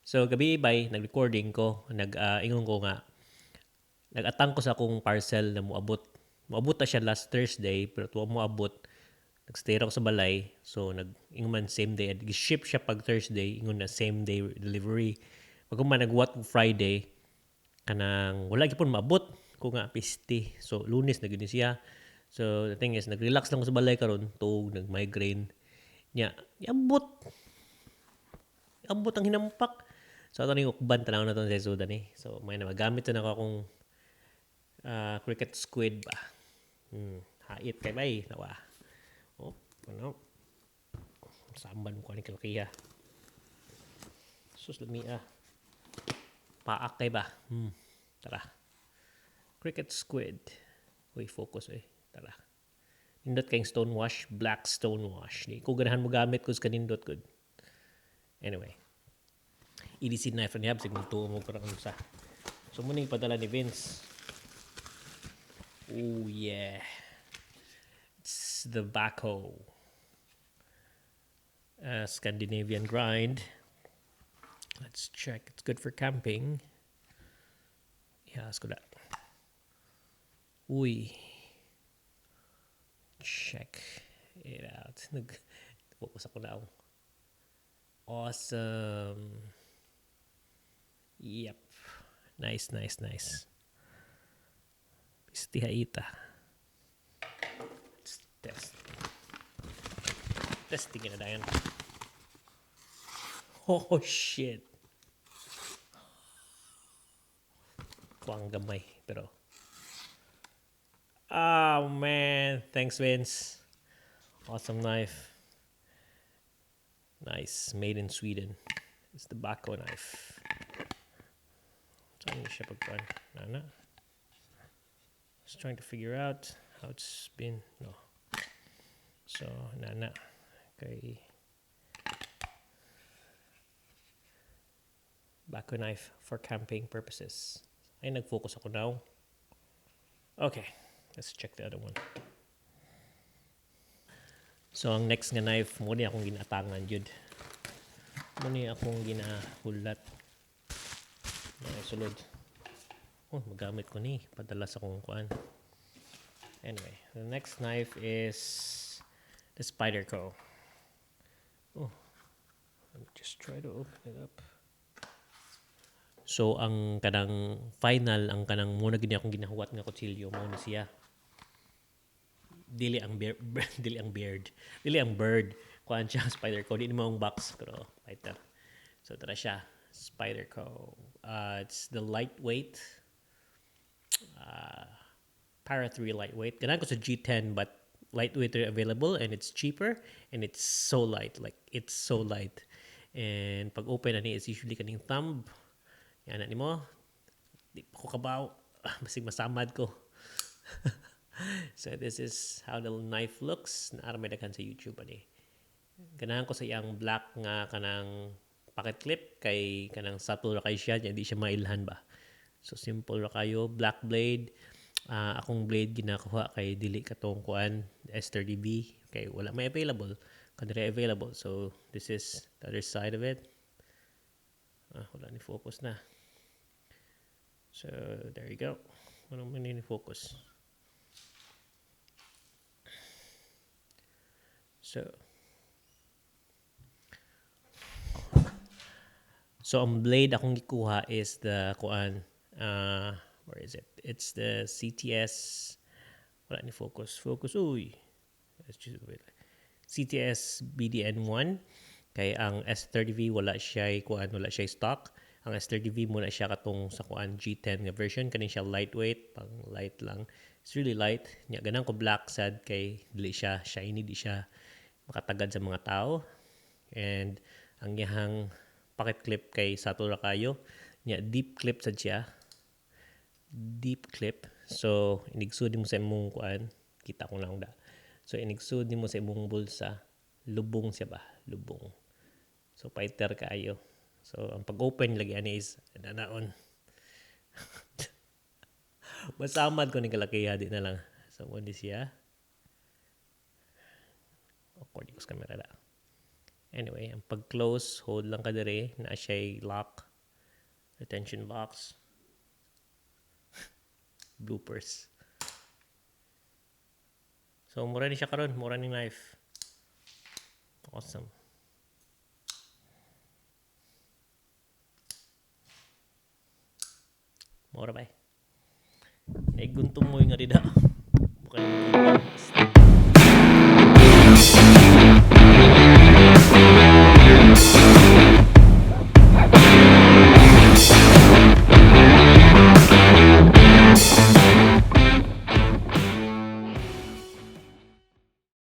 So gabi bay nag-recording ko, nag ingon ko nga nag-atang ko sa akong parcel na moabot. Moabot na siya last Thursday pero tuwa moabot. Nagstay ako sa balay. So nag ingon man same day, ship siya pag Thursday, ingon na same day delivery. Pag man nagwat Friday kanang wala gyud maabot ko nga pisti. So Lunes na gyud siya. So the thing is nag-relax lang ko sa balay karon, tuog nag-migraine. Nya, iabot. Iabot ang hinampak. So ato ning ukban tanaw na to sa sudan ni. So may na magamit na ako akong cricket squid ba. Hait kay bay nawa. Oh, ano? Samban ko ni kalakiha. Sus lami ah. Paak kay ba? Tara. Cricket squid. Uy, focus eh. Tara. Nindot kayong stone wash, black stone wash. Di ko ganahan mo gamit ko sa kanindot good. Anyway. EDC knife ni hab sig tuo mo parang sa. So mo ning padala ni Vince. Oh yeah. It's the Bahco. Scandinavian grind. Let's check. It's good for camping. Yeah, let's go that. Uy. Check it out. Nag focus ako na ako. Awesome. Yep. Nice, nice, nice. Pisti haita. Let's test. Testing na dayon. Oh, shit. Kuang gamay, pero oh man, thanks Vince. Awesome knife. Nice, made in Sweden. It's the Bahco knife. Saan siya pagkuan? Nana. Just trying to figure out how it's been. No. So, nana. Okay. Bahco knife for camping purposes. Ay, nag-focus ako now. Okay. Let's check the other one. So, ang next nga knife, mo ni akong ginatangan jud. Mo ni akong ginahulat. Ay, sulod. Oh, magamit ko ni. Padala sa akong kuan. Anyway, the next knife is the Spyderco. Oh, let me just try to open it up. So, ang kanang final, ang kanang muna gini akong ginahuwat nga kutsilyo, mao ni siya. Dili ang beard, dili ang beard, dili ang bird. Kuan siya, Spyderco. Di mo ang box, pero fighter. So, tara siya. Spyderco. It's the lightweight. Para 3 lightweight. Ganahan ko sa G10, but lightweight are available and it's cheaper and it's so light. Like, it's so light. And pag open ani, it's usually kaning thumb. Yan na nimo. Di pa ko kabaw. Basig masamad ko. So this is how the knife looks. Naa may daghan sa YouTube ani. Ganahan ko sa iyang black nga kanang pocket clip kay kanang subtle ra kay siya, di siya mailhan ba. So simple ra kayo, black blade. Akong blade ginakuha kay dili katong kuan S30V kay wala may available. Kanire available. So this is the other side of it. Wala ni focus na. So there you go. Wala man ni focus. So ang blade akong gikuha is the kuan, where is it? It's the CTS, wala ni focus. Focus, uy. Let's just wait. CTS BDN1 kay ang S30V wala siya kuan, wala siya stock. Ang S30V muna siya katong sa kuan G10 nga version, kani siya lightweight, pang light lang. It's really light. Nya ganang ko black sad kay dili siya shiny, di siya makatagad sa mga tao. And ang iyang pocket clip kay subtle ra kayo. Nya deep clip sad siya. Deep clip. So inigsud nimo sa imong kuan, kita ko lang da. So inigsud nimo sa imong bulsa, lubong siya ba, lubong. So fighter kaayo. So ang pag-open lagi ani is nanaon. Masamad ko ni kalakiha di na lang. So mo ni siya. Awkward ko sa camera da. Anyway, ang pag-close, hold lang ka dire, naa siya lock, retention box. Bloopers. So, mura ni siya karon, mura ni knife. Awesome. Mura ba eh. Naiguntong mo yung nga dida.